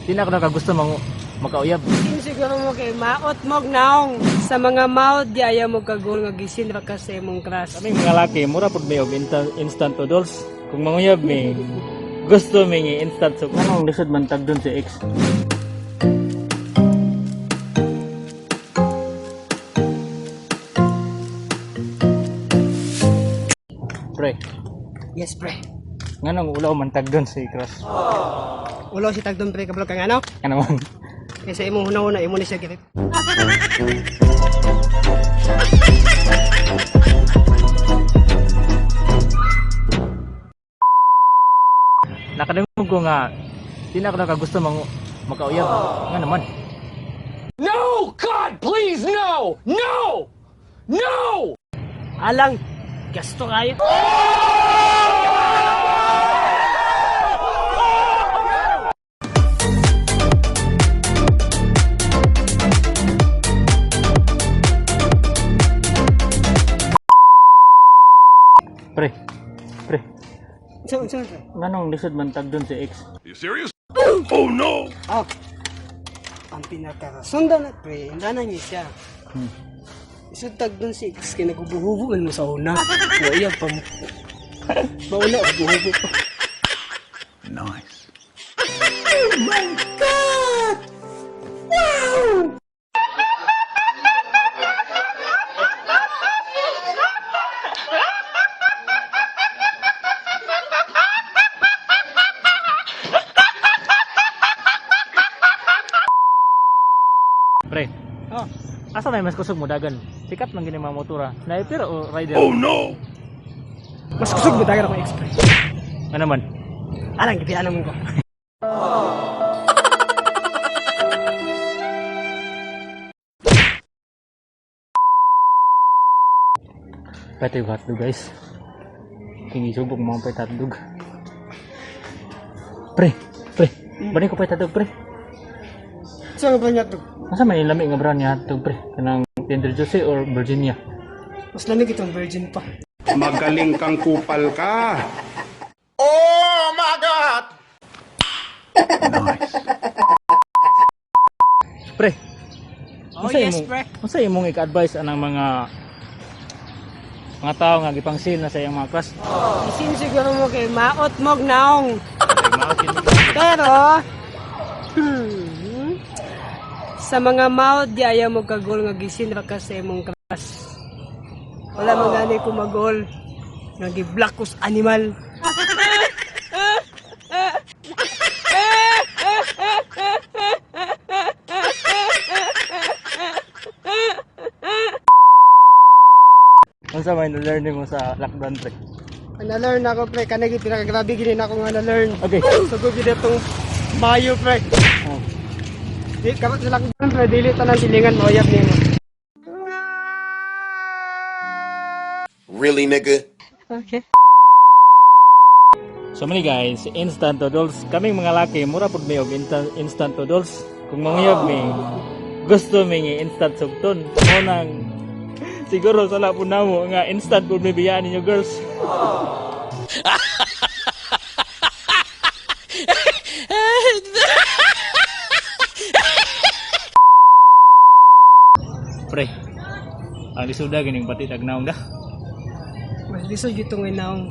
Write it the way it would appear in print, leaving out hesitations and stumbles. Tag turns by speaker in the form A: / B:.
A: Di na ako nakagusto mang makauyab.
B: Isin siguro mo kay maot mog naong sa mga maot di ayaw mo kagol nga gisin ra ka sa imong crush.
A: Kaming mga laki, mura pud may og instant noodles. Kung manguyab mi, gusto mi nga instant soup. Anong lisod man tagdon si ex? Pre,
B: Yes, pre.
A: nganong ulaw man tagdon si crush?
B: Ulo si tagdon pre kabalo kang ano?
A: Ano man?
B: Kay sa imong hunahuna imo ni siya girip.
A: Nakadungog ko nga di na ako nakagusto mang makauyab. Nga naman.
C: No! God, please, no! No! No!
B: Alang gasto kayo.
A: Pre, pre,
B: So, so, pre.
A: nganong lisod man tagdon si ex?
D: You serious? Oh no!
B: Oh. Ang pinakarason na pre, na niya siya. Isod tagdon si ex kay nagubuhubo man mo sa una. Waya pa mo. Mauna hubo pa.
D: Nice.
A: Pre,
B: Oh.
A: asa may mas kusog mo dagan? Sikat man gini mga motora. Sniper o rider?
D: Oh no!
B: Mas kusog mo dagan ako ex pre.
A: Nga naman.
B: Alang gipianan mo ko.
A: Pwede yung hotdog, guys. Kingisubok mga pwede hotdog. Pre, pre, balik ko pwede hotdog, pre.
B: So, ang brand to?
A: Asa may lami nga brand nga hotdog, pre? Kanang Tender Jose or Virginia?
B: Mas lamig itong virgin pa.
E: Magaling kang kupal ka.
D: Nice.
A: Pre,
B: Oh,
A: unsa
B: yes,
A: imong-
B: pre.
A: Unsa imong i-advise anang mga tao nga gipangsil na sa iyang mga crush?
B: Isin siguro mo kay maot mog naong. Pero sa mga maot di ayaw mo kagol nga gisin ra ka sa imong crush. Wala man gani ko magol. Nga gi-block ko sa animal.
A: Unsa may na-learn mo sa lockdown, pre?
B: Ang na-learn ako pre, kanagi pinakagrabe gini na ako nga na-learn.
A: Okay.
B: So gid itong Mayo pre.
A: Oh.
B: Di karon sa lockdown pre, dili tanan silingan mo uyab nimo.
F: Really, nigga?
A: So many guys, instant noodles. Kaming mga laki, mura pud may og instant noodles. Kung manguyab mi, gusto mi nga instant sugton. Mo nang siguro sala pud namo nga instant pud mi biyaan ninyo, girls. Pre, ang lisuda gining pati tagnaong da.
B: Mas lisod gyud tong inaong.